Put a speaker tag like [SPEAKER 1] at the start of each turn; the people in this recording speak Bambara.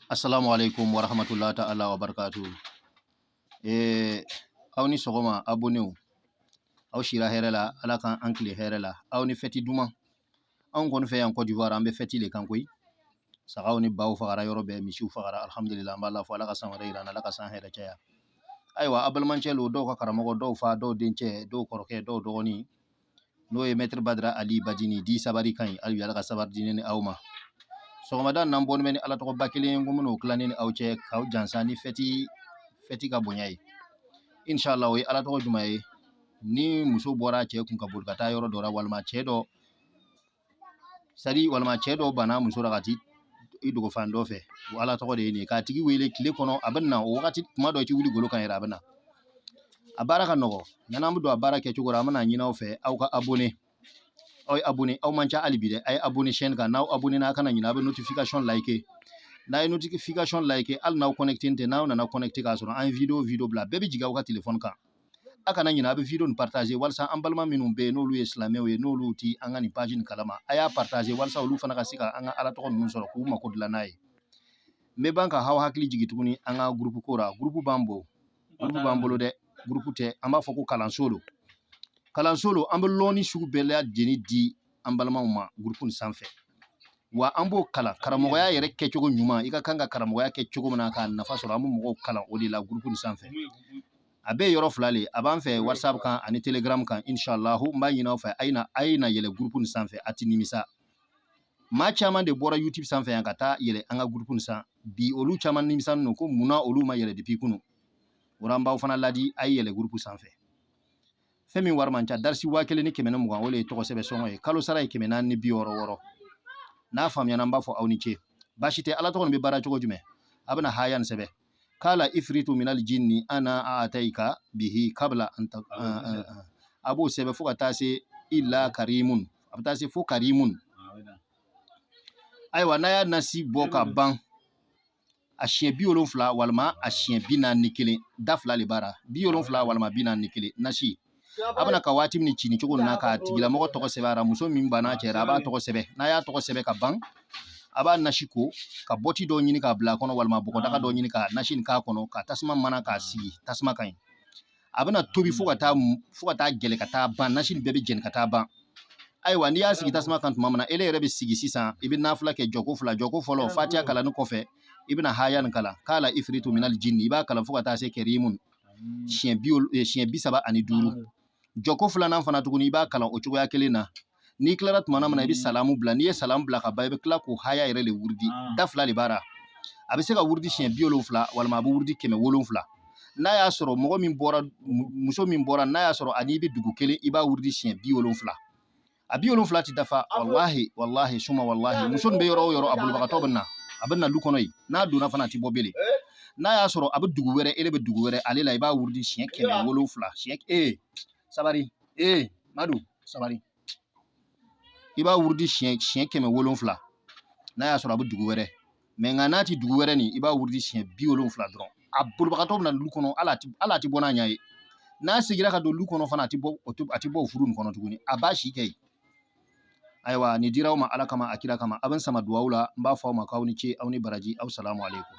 [SPEAKER 1] Assalamu alaikum wa rahmatullahi ta'ala wa barakatuh. Aw ni sɔgɔma abonnéw, aw sira hɛrɛ la, Ala kan an tile hɛrɛ la, aw ni fɛti duman. Anw kɔni fɛ yan Côte d'Ivoire, an bɛ fɛti le kan koyi. Sagaw ni baw fagara yɔrɔ bɛɛ, misiw fagara, alhamdulillah, an b'a la fo Ala ka san wɛrɛ yira an na, Ala ka san hɛrɛ caya. Ayiwa, a balimacɛ lo, dɔw ka karamɔgɔ, dɔw fa, dɔw dencɛ, dɔw kɔrɔkɛ, dɔw dɔgɔnin, n'o ye Maître Badara Ali Badini di sabari kan ye. Hali bi Ala ka sabari di ne ni aw ma. Sɔgɔmada in na, n bɔlen bɛ ni Ala tɔgɔba kelen ye, n ko n bɛn'o tila ne ni aw cɛ k'aw jansa ni fɛti ka bonya ye. Inshallah, o ye Ala tɔgɔ jumɛn ye? Ni muso bɔra cɛ kun ka boli ka taa yɔrɔ dɔ la, walima cɛ dɔ sari, walima cɛ dɔ banna muso la ka t'i i dogo fan dɔ fɛ, o Ala tɔgɔ de ye nin ye. K'a tigi wele tile kɔnɔ, a bɛ na o wagati, tuma dɔ i ti wuli golo kan yɛrɛ, a bɛ na. A baara ka nɔgɔ. Yanni an bɛ don a baara kɛcogo la, an bɛna ɲini aw fɛ, aw ka abonné. Aw ye abonné, aw man ca hali bi dɛ, a ye abonné chaîne kan. N'aw abonné n'a kana ɲinɛ, a bɛ notification like. N'a ye notification like, hali n'aw connecté tɛ, n'aw nana connecté k'a sɔrɔ an ye vidéo bila, bɛɛ bɛ jigin aw ka téléphone kan. A kana ɲinɛ, a bɛ vidéo nin partager walasa an balima minnu bɛ yen, n'olu ye silamɛw ye, n'olu ti an ka nin page nin kalama, a y'a partager walasa olu fana ka se ka an ka Ala tɔgɔ ninnu sɔrɔ k'u mako dilan n'a ye. N bɛ ban ka aw hakili jigin tuguni an ka groupe ko la. Groupe b'an bolo, groupe b'an bolo dɛ, groupe tɛ, an b'a fɔ ko kalanso lo, kalanso lo. An bɛ lɔnni sugu bɛɛ lajɛlen di an balimaw ma groupe nin sanfɛ, wa an b'o kalan karamɔgɔya yɛrɛ kɛcogo ɲuman, i ka kan ka karamɔgɔya kɛ cogo min na k'a nafa sɔrɔ, an bɛ mɔgɔw kalan o de la groupe nin sanfɛ. A bɛ yɔrɔ fila le, a b'an fɛ WhatsApp kan ani Telegram kan. Inshallah, n b'a ɲini aw fɛ, a ye na yɛlɛ groupe nin sanfɛ, a ti nimisa. Maa caman de bɔra YouTube sanfɛ yan ka taa yɛlɛ an ka groupe nin san bi, olu caman nimisani don ko munna olu ma yɛlɛ depuis kunu. O la, an b'aw fana ladi, a ye yɛlɛ groupe sanfɛ. Fɛn min wari man ca, darisi 1120, o de ye tɔgɔ sɛbɛn sɔngɔ ye. Kalo sara ye 466. N'a faamuyana, an b'a fɔ aw ni ce, baasi tɛ. Ala tɔgɔ nin bɛ baara cogo jumɛn? A bɛna haya nin sɛbɛn: kala ifritu minal jinni ana a'ataika bihi kabla an ta. A b'o sɛbɛn fo ka taa se illa karimun, a bɛ taa se fo karimun. Ayiwa, n'a y'a nasi bɔ ka ban a siɲɛ 70 walima a siɲɛ 41, da fila le b'a la, 70 walima 41 nasi. A bɛna ka waati min ci ni cogo nin na, k'a tigilamɔgɔ tɔgɔ sɛbɛn a la, muso min banna cɛ la, a b'a tɔgɔ sɛbɛn. N'a y'a tɔgɔ sɛbɛn ka ban, a b'a nasi ko ka bɔti dɔ ɲini k'a bila a kɔnɔ, walima bɔgɔdaga dɔ ɲini ka nasi nin k'a kɔnɔ, ka tasuma mana k'a sigi tasuma kan yen. A bɛna tobi fo ka taa gɛlɛ ka taa ban, nasi nin bɛɛ bɛ jɛni ka taa ban. Ayiwa, n'i y'a sigi tasuma kan tuma min na, ele yɛrɛ bɛ sigi sisan, i bɛ nafila kɛ jɔko fila. Jɔko fɔlɔ, fatiya kalanni kɔfɛ, i bɛna haya nin kalan: kala ifritu minal jinni. I b'a kalan fo ka taa se kɛrimun siɲɛ 35. Jɔko filanan fana tuguni, i b'a kalan o cogoya kelen na. N'i tilara tuma min na, i bɛ salamu bila. N'i ye salamu bila ka ban, i bɛ tila k'o haya yɛrɛ de wurudi. Da fila de b'a la, a bɛ se ka wurudi siɲɛ 70 walima a bɛ wurudi 700. N'a y'a sɔrɔ mɔgɔ min bɔra, muso min bɔra, n'a y'a sɔrɔ ani i bɛ dugu kelen, i b'a wurudi siɲɛ 70. A 70 ti dafa. Walahi, walahi, suma walahi, muso nin bɛ yɔrɔ o yɔrɔ, a bolibagatɔ bɛ na, a bɛ na lu kɔnɔ yen. N'a donna fana, a ti bɔ bele. N'a y'a sɔrɔ a bɛ dugu wɛrɛ, ele bɛ dugu wɛrɛ ale la, i b'a wurudi siɲɛ 700. Siɲɛ, ee sabari, ee Madu sabari, i b'a wurudi siɲɛ 700 n'a y'a sɔrɔ a bɛ dugu wɛrɛ. Mɛ nka n'a ti dugu wɛrɛ nin, i b'a wurudi siɲɛ 70 dɔrɔn. A bolibagatɔ bɛ na lu kɔnɔ, hali a ti bɔ n'a ɲɛ ye. N'a seginna ka don lu kɔnɔ fana, a ti bɔ, a ti bɔ o furu nin kɔnɔ tuguni, a b'a si kɛ yen. Ayiwa, nin dira aw ma Ala kama, a kira kama. A bɛ n sama duwawu la. N b'a fɔ aw ma k'aw ni ce, aw ni baraji, aw salamu aleykum.